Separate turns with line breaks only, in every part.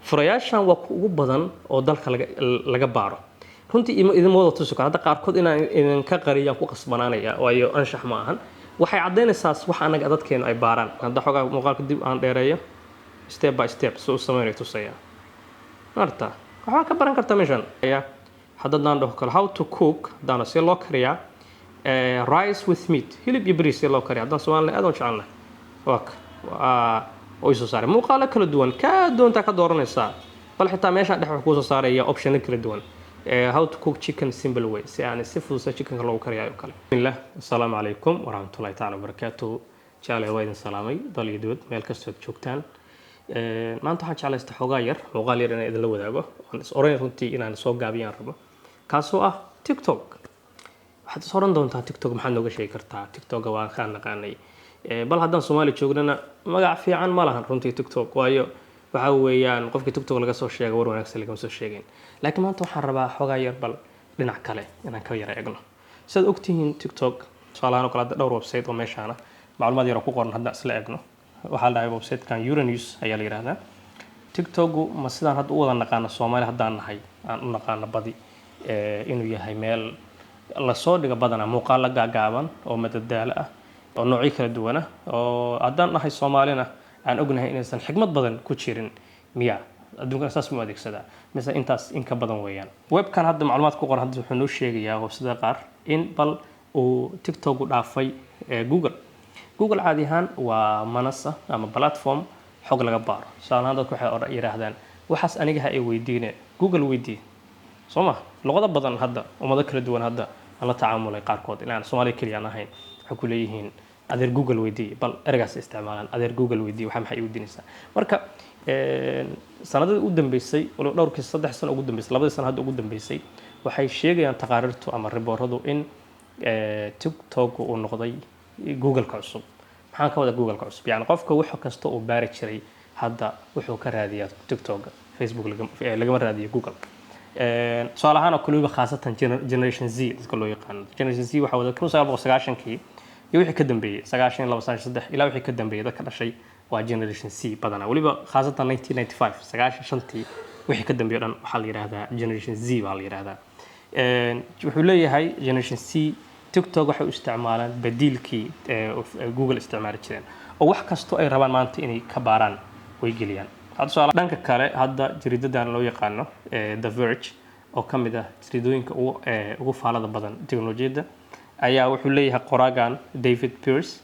Furayaashan waa ku ugu badan oo dalka laga baaro. Runtii idinma wada tusi karo hadda, qaarkood inaan idinka qariyaan ku qasbanaanaya, waayo anshax ma ahan. Waxay caddaynaysaa wax anaga dadkeenu ay baaraan. Hadda xoogaa muuqaalka dib aan dheereeyo, step by step si u sameynayo tusaya. Marta waxbaa ka baran kartaa meeshan. Haddadaan dhaho kale "how to cook", haddaana see loo kariyaa rice with meat, hilib iyo bariis see loo kariyaa, haddaan Soomaalina aad u jecelnahay, waa waa oo isoo saaray muuqaalo kala duwan. Kaa doontaa ka dooranaysaa, bal xitaa meeshaan dhex wuxuu kuusoo saaraya optiono kala duwan. How to cook chicken simple way, si aan si fudud chickenka loogu kariyayo kale. Bismillah, assalaamu calaykum waraxmatullahi tacaala wabarakaatuhu. Jeclay waa idin salaamay dal iyo dibad meel kastood joogtaan. Maanta waxaan jeclaysta xoogaa yar, muuqaal yar inaan idinla wadaago. Waan is oran runtii inaan soo gaabiyaan rabo, kaasoo ah TikTok. Waxaad is oran doontaa, "TikTok maxaad nooga sheegi kartaa? TikToka waa kaan naqaanay." Bal haddaan Soomaali joognana magac fiican ma lahan runtii TikTok, waayo waxa weeyaan qofkii TikTok laga soo sheega war wanaagsan lagama soo sheegin. Laakiin maanta waxaan rabaa xoogaa yar bal dhinac kale inaan ka yara egno. Sidaad ogtihiin, TikTok tusaalahaan oo kale, hadda dhowr website oo meeshaana macluumaad yar oo ku qoran haddaan isla egno, waxaa la dhahay websitekan Euronews ayaa la yidhahdaa. TikToku ma sidaan hadda u wada naqaano Soomaali haddaan nahay, aan u naqaano badi inuu yahay meel lasoo dhigo badanaa muuqaalo gaagaaban oo madadaalo ah oo noocyo kala duwan ah, oo haddaan nahay Soomaalina aan ognahay inaysan xikmad badan ku jirin miya? Adduunkana saas mu adeegsadaa mise intaas in ka badan weeyaan? Webkan hadda macluumaad ku qoran hadda wuxuu noo sheegayaa websida qaar in bal uu TikTok u dhaafay Google. Google caadi ahaan waa manasa ama platform xog laga baaro. Tusaale ahaan, dadku waxay yidhaahdaan, "Waxaas aniga ha ay weydiine, Google weydii." Soo ma luqado badan hadda ummado kala duwan hadda aan la tacaamulay qaarkood inaan Soomaaliya keliya aan ahayn, waxay ku leeyihiin, "Adeer, Google weydii." Bal ereygaas isticmaalaan, "Adeer, Google weydii." Waxa maxay weydiinaysaa? Marka sanadadii u dambeysay, waliba dhowrkii 3 sano ugu dambeysay, 2dii sano hadda ugu dambeysay, waxay sheegayaan taqaariirtu ama ribooradu in TikTok uu noqday Google-ka cusub. Maxaan ka wada Google-ka cusub? Yani qofka wax kasta uu baari jiray hadda wuxuu ka raadiyaa TikTok, Facebook lagama raadiyo, Google. Tusaale ahaan oo kale, weliba khaasatan Generation Z dadka loo yaqaano. Generation Z waxaa wada 1990kii iyo wixii ka dambeeyey, 92, 93 ilaa wixii ka dambeeyey dadka dhashay waa Generation Z badanaa. Weliba khaasatan 1995, 95tii wixii ka dambeeyey o dhan waxaa la yidhahdaa Generation Z baa la yidhahdaa. Wuxuu leeyahay Generation Z TikTok waxay u isticmaalaan badiilkii Google isticmaali jireen, oo wax kastoo ay rabaan maanta inay ka baaraan way geliyaan. Hadda tusaale, dhanka kale hadda jariidadan loo yaqaano The Verge, oo ka mid ah jariidooyinka ugu faalada badan teknolojiyadda, ayaa wuxuu leeyahay qoraagan David Pierce,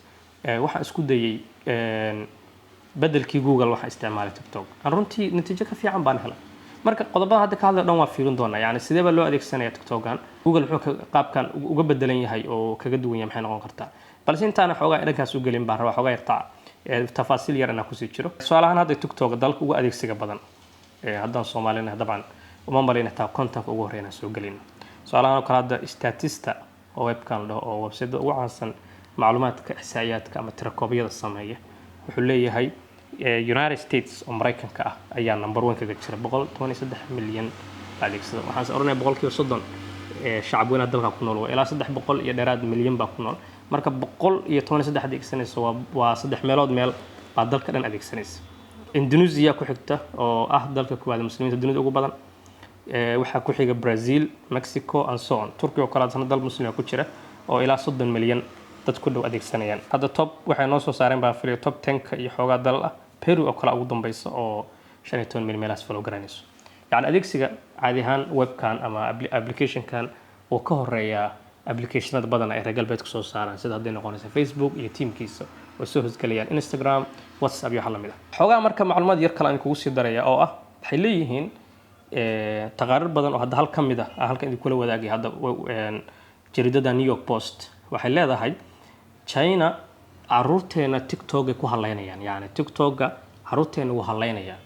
waxaan isku dayay bedelkii Google, waxaan isticmaalay TikTok, aan runtii natiijo ka fiican baan helay. Marka qodobada hadda ka hadlay dhan waa fiirin doonaa. Yani sidee baa loo adeegsanaya TikTokan? Google muxuu qaabkan uga bedelan yahay oo kaga duwan yahay? Maxay noqon kartaa? Balse intaana xoogaa dhankaas u gelin baan rabaa xoogaa yarta tafaasiil yar inaan kusii jiro. Tusaale ahaan, hadda TikTok dalka ugu adeegsiga badan haddaan Soomaalina dabcan uma malayn xitaa 50ka ugu horreyn aan soo gelino. Tusaale ahaan oo kale, hadda Statista oo webkan la dhaho, oo website ugu caansan macluumaadka ixsaa'iyaadka ama tirakoobyada sameeya, wuxuu leeyahay United States oo Maraykanka ah ayaa number one kaga jira, 113 milyan baa adeegsada. Waxaan is oranaya 30% shacab weynaha dalka ku nool waa ilaa 300 iyo dheeraad milyan baa ku nool. Marka 113 adeegsanaysa waa saddex meelood meel baa dalka dhan adeegsanaysa. Indonesia ku xigta, oo ah dalka koowaad ee muslimiinta dunida ugu badan. Waxaa ku xiga Brazil, Mexico and so on. Turkiga oo kale asna dal muslima ku jira oo ilaa 30 milyan dad ku dhow adeegsanayaan. Hadda top waxay noo soo saareen baan filaya top 10-ka iyo xoogaa dalal ah, Peru oo kale ugu dambeysa oo 15 milyan meelahaas follow garanayso. Yani adeegsiga caadi ahaan webkan ama applicationkan wuu ka horeeyaa applicationada badan ay reer galbeedku soo saaraan, sida hadday noqonaysa Facebook iyo teamkiisa oo soo hosgelayaan Instagram, WhatsApp iyo waxa lamid ah. Xoogaa marka macluumaad yar kale aan kugu sii daraya oo ah, waxay leeyihiin taqaarir badan oo hadda hal ka mid ah aan halkan idinkula wadaagay. Hadda jariidada New York Post waxay leedahay China caruurteena TikTokay ku haleynayaan, yani TikToka caruurteena wuu haleynayaan,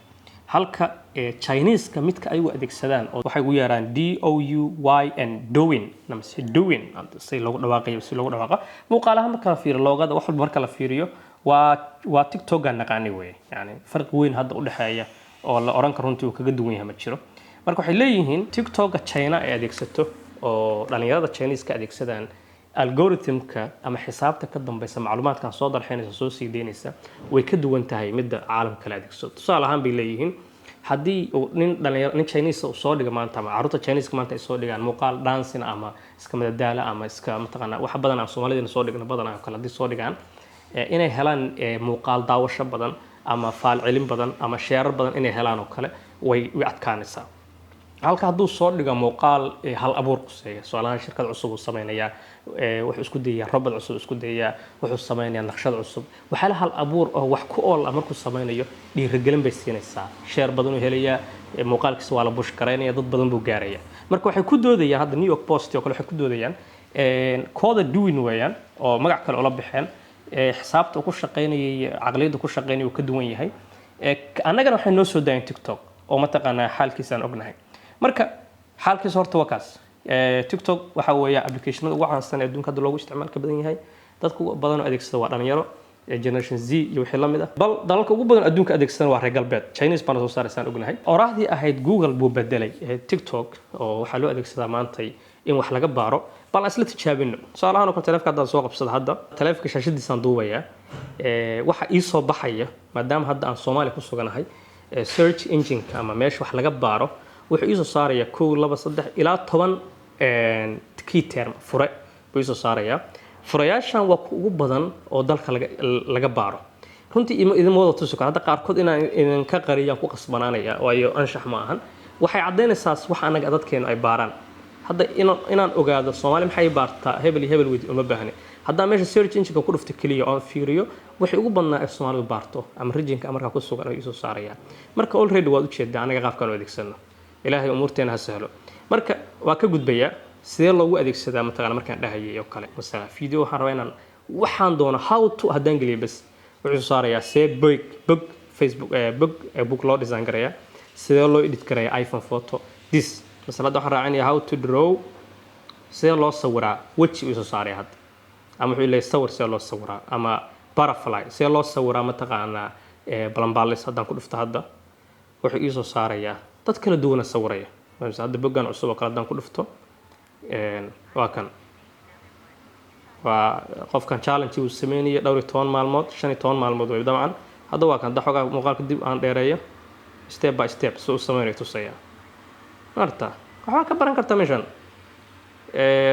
halka Chineska midka ayagu adeegsadaan oo waxay ugu yeeraan Douyin, Douyin mise Douyin si loogu dhawaaqayo, si loogu dhawaaqa. Muuqaalaha marka la fiiriyo, loogada wax walba marka la fiiriyo, waa TikToka naqaani wey. Yani farqi weyn hadda u dhexeeya oo la oran karo runtii uu kaga duwan yahay ma jiro. Marka waxay leeyihiin TikToka China ay adeegsato oo dhalinyarada Chineska adeegsadaan, algorithmka ama xisaabta ka dambeysa macluumaadkan soo darxaynaysa, soo sii deynaysa, way ka duwan tahay midda caalamka kale adeegsado. Tusaale ahaan bay leeyihiin Haddii uu nin dhalinyaro, nin Chinese uu soo dhigo maanta, ama carruurta Chinese maanta ay soo dhigaan muuqaal dancing ama iska madadaala ama iska, mataqaanaa, wax badan aan Soomaalidana soo dhigno badan oo kale, haddii soo dhigaan, inay helaan muuqaal daawasho badan ama faalcelin badan ama share-ar badan inay helaan oo kale way adkaanaysaa. Halka hadduu soo dhigo muuqaal hal abuur quseeya, tusaalahaan shirkad cusub uu sameynayaa, wuxuu isku dayayaa robot cusub isku dayayaa, wuxuu sameynayaa naqshad cusub, waxyaala hal abuur oo wax ku ool ah markuu sameynayo, dhiirigelin bay siinaysaa, share badan uu helayaa, muuqaalkiisa waa la push garaynaya, dad badan buu gaaraya. Marka waxay ku doodayaan hadda New York Post oo kale, waxay ku doodayaan kooda Douyin weeyaan oo magac kale ula baxeen, xisaabta uu ku shaqaynayay, caqliyadda ku shaqaynaya uu ka duwan yahay. Annagana waxay noo soo daayeen TikTok oo, mataqaanaa, xaalkiisa aan ognahay. Marka xaalkiisa horta waa kaas. TikTok waxa weeye applicationada ugu caansan ee adduunka hadda loogu isticmaalka badan yahay. Dadka ugu badan oo adeegsada waa dhalinyaro, Generation Z iyo wixii la mid ah. Bal dalalka ugu badan adduunka adeegsadana waa reer galbeed, Chinese baana soo saaraysaan ognahay. Oraahdii ahayd Google buu bedelay TikTok oo waxaa loo adeegsadaa maantay in wax laga baaro. Bal aan isla tijaabino. Tusaale ahaan oo kale, taleefka haddaan soo qabsado, hadda taleefka shaashadiisaan duubayaa. Waxa ii soo baxaya, maadaama hadda aan Soomaaliya ku suganahay, search engine-ka ama meesha wax laga baaro wuxuu ii soo saarayaa kow, laba, saddex ilaa 10 key term, fure buu ii soo saarayaa. Furayaashan waa ku ugu badan oo dalka laga baaro. Runtii idinma wada tusi karo hadda, qaarkood inaan idinka qariyaan ku qasbanaanaya, waayo anshax ma ahan. Waxay caddaynaysaa wax annaga dadkeenu ay baaraan. Hadda inaan ogaado Soomaali maxay baartaa, hebel iyo hebel weyd uma baahni. Haddaan meesha search engine ku dhufto keliya oon fiiriyo waxay ugu badnaa ee Soomaalidu baarto ama regionka markaa ku sugan, ay isoo saarayaan. Marka already waad ujeedaa anaga qaabkaan u adeegsano. Ilaahay umuurteena ha sahlo. Marka waa ka gudbayaa sidee loogu adeegsadaa, mataqaana, markaan dhahayay oo kale. Masala video waxaan rabaa inaan waxaan doono, how to haddaan geliyo bas, wuxuu soo saarayaa see bog Facebook, bog book loo design garayaa, sidee loo edit garayaa iPhone photo this. Masala hadda waxaan raacinayaa how to draw, sidee loo sawiraa weji uu soo saaraya hadda, ama wuxuu leeyahay sawir sidee loo sawiraa, ama butterfly sidee loo sawiraa, mataqaanaa, balanbaalis. Haddaan ku dhufto hadda, wuxuu ii soo saarayaa dad kala duwana sawiraya. Hadda boggan cusub oo kale haddaan ku dhufto, waa kan, waa qofkan challenge uu sameynaya dhowr iyo toban maalmood, 15 maalmood wey dabcan. Hadda waa kan, hadda xoogaa muuqaalka dib aan dheereeyo, step by step si uu sameynayo tusaya. Marta waxbaa ka baran kartaa meeshan.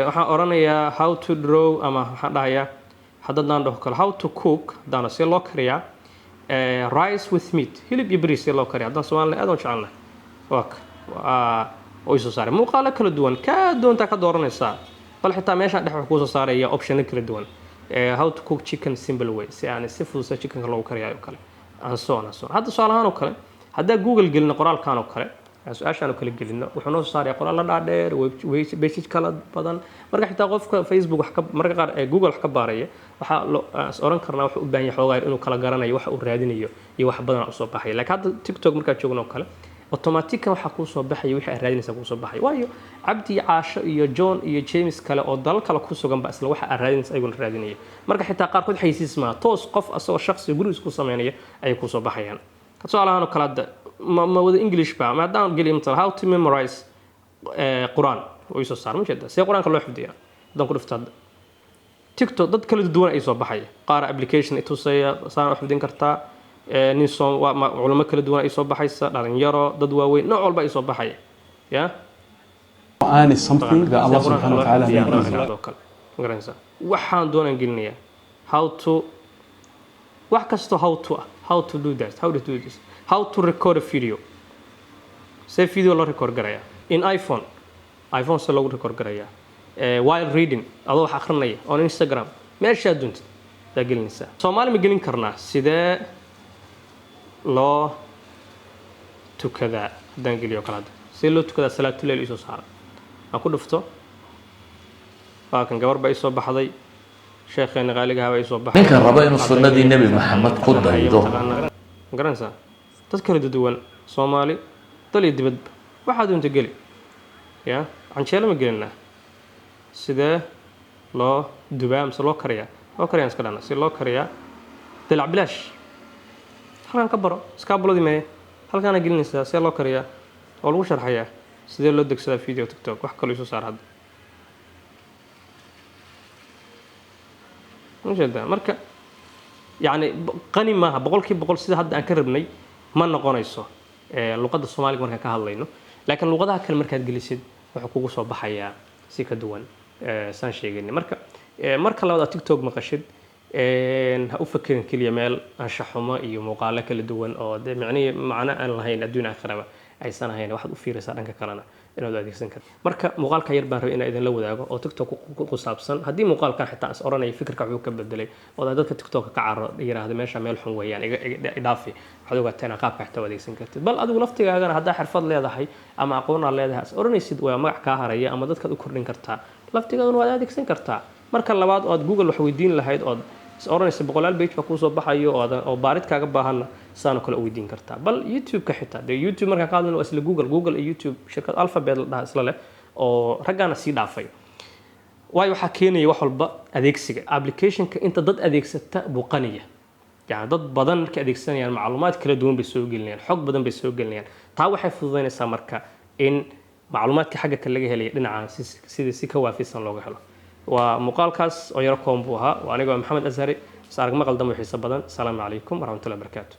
Waxaan oranayaa how to draw, ama waxaan dhahayaa haddadaan dhaho kale how to cook, haddaan see loo kariyaa rice with meat, hilib iyo bariis see loo kariya, haddaan Soomaalina aad aan jecelnahay, waa ka waa oo isoo saaray muuqaalo kala duwan, kaa doontaa ka dooranaysaa. Bal xitaa meeshaan dhex wax kuusoo saaraya optiono kala duwan, how to cook chicken simple way, si aan si fudud sida chickenka loogu kariyayo kale, and so on and so on. Hadda tusaale ahaan oo kale, haddaa Google gelino qoraalkan oo kale, aan su-aashaan oo kale gelino, wuxuu noo soo saaraya qoraal la dhaadheer, pages kala badan. Marka xitaa qofka Facebook wax ka, marka qaar ee Google wax ka baaraya, waxaa loo is oran karnaa wuxuu u baahan yahay xoogaa inuu kala garanayo waxa uu raadinayo iyo wax badan usoo baxaya. Laakiin hadda TikTok markaa joogno oo kale, automatically waxaa kuu soo baxaya wixii aad raadinaysa kuu soo baxaya, waayo Cabdi iyo Caasho iyo John iyo James kale oo dalal kale ku sugan ba isla waxa aad raadinaysa ayaguna raadinaya. Marka xitaa qaarkood xaysiis maaha, toos qof asagoo shakhsi gurigiis ku sameynaya ayay kuu soo baxayaan. Tusaalahaan oo kale, hadda ma wada English ba, ma haddaan geliyo matala how to memorize Qur'aan, oo isoo saar, ma jeeda see Qur-aanka loo xifdiyaa. Haddaan ku dhufto hadda TikTok, dad kala duwan ay soo baxaya, qaar application itusaya saan u xifdin kartaa, nin soo culamo kala duwan ay soo baxaysa, dhalinyaro, dad waaweyn, nooc walba ay soo baxaya ya.
Quran is something that Allah subhanahu wa ta'ala made easy.
Oo kale, ma garanaysaa, waxaan doonaan gelinayaa how to, wax kasto how to ah, how to do that, how to do this, how to record a video, see video loo record garayaa in iPhone, iPhone see loogu record garayaa, while reading, adoo wax akhrinaya, on Instagram, meeshaa doontid daa gelinaysaa. Soomaali ma gelin karnaa? Sidee loo tukadaa haddaan geliyo kale hadda, sidee loo tukadaa salaatuleyl, isoo saara, aan ku dhufto, waa kan, gabar baa isoo baxday, sheekheena qaaligaha baa isoo baxay.
Ninkan raba inuu sunnadii Nebi Maxamed ku daydo.
Ma garanaysaa, dad kala duwan, Soomaali, dal iyo dibadba, waxaa doonta geli ya. Canjeelo ma gelinaa? Sidee loo dubaa mise loo kariyaa? Loo kariyaan iska dhana, si loo kariyaa dalac bilaash, halkaan ka baro iskaabuladii meeye, halkaana gelinaysaa see loo kariyaa oo lagu sharxayaa. Sidee loo degsadaa video TikTok, wax kaloo isoo saar hadda, ma jeedaa? Marka yacni qani maaha 100% sida hadda aan ka rabnay ma noqonayso. Luqadda Soomaaliga markaan ka hadlayno, laakiin luqadaha kale markaad gelisid wuxuu kugu soo baxayaa si ka duwan saan sheegaynay. Marka marka labaad aad TikTok maqashid, ha u fakerin keliya meel anshaxumo iyo muuqaalo kala duwan oo dee micnihi macno aan lahayn adduun aakhiraba aysan ahayn. Waxaad u fiiraysaa dhanka kalena inaad u adeegsan karto. Marka muuqaalka yar baan rabay inaan idinla wadaago oo TikTok ku saabsan. Haddii muuqaalkan xitaa is oranaya fikirka wuxuu ka bedelay oo dadka TikTok ka caro yiraahdo meesha meel xun weeyaan, iga idhaafi, waxaad ogaataa inaad qaabka xitaa u adeegsan kartid. Bal adigu laftigaagana haddaa xirfad leedahay ama aqoon aad leedahay, is oranaysid waa magac kaa haraya ama dadkaad u kordhin kartaa, laftigaagana waad adeegsan kartaa. Marka labaad oo aad Google wax weydiin lahayd ood is oranaysa boqolaal page baa kuusoo baxayo oo baarid kaaga baahanna, saanoo kale u weydiin kartaa. Bal YouTube-ka xitaa dee, YouTube markaan ka hadlayno waa isla Google. Google iyo YouTube shirkad Alphabet la dhaha isla leh oo raggaana sii dhaafay, waayo waxaa keenaya wax walba adeegsiga applicationka. Inta dad adeegsata buu qaniya, yani dad badan markay adeegsanayaan macluumaad kala duwan bay soo gelinayaan, xog badan bay soo gelinayaan. Taa waxay fududaynaysaa marka in macluumaadka xagga kale laga helaya dhinacaan sidii si ka waafisan looga helo. Waa muuqaalkaas oo yaro koon buu ahaa. Waa anigoo Maxamed Ashari. Is arag maqal dambe xiiso badan. Asalaamu calaykum waraxmatullahi wabarakaatu.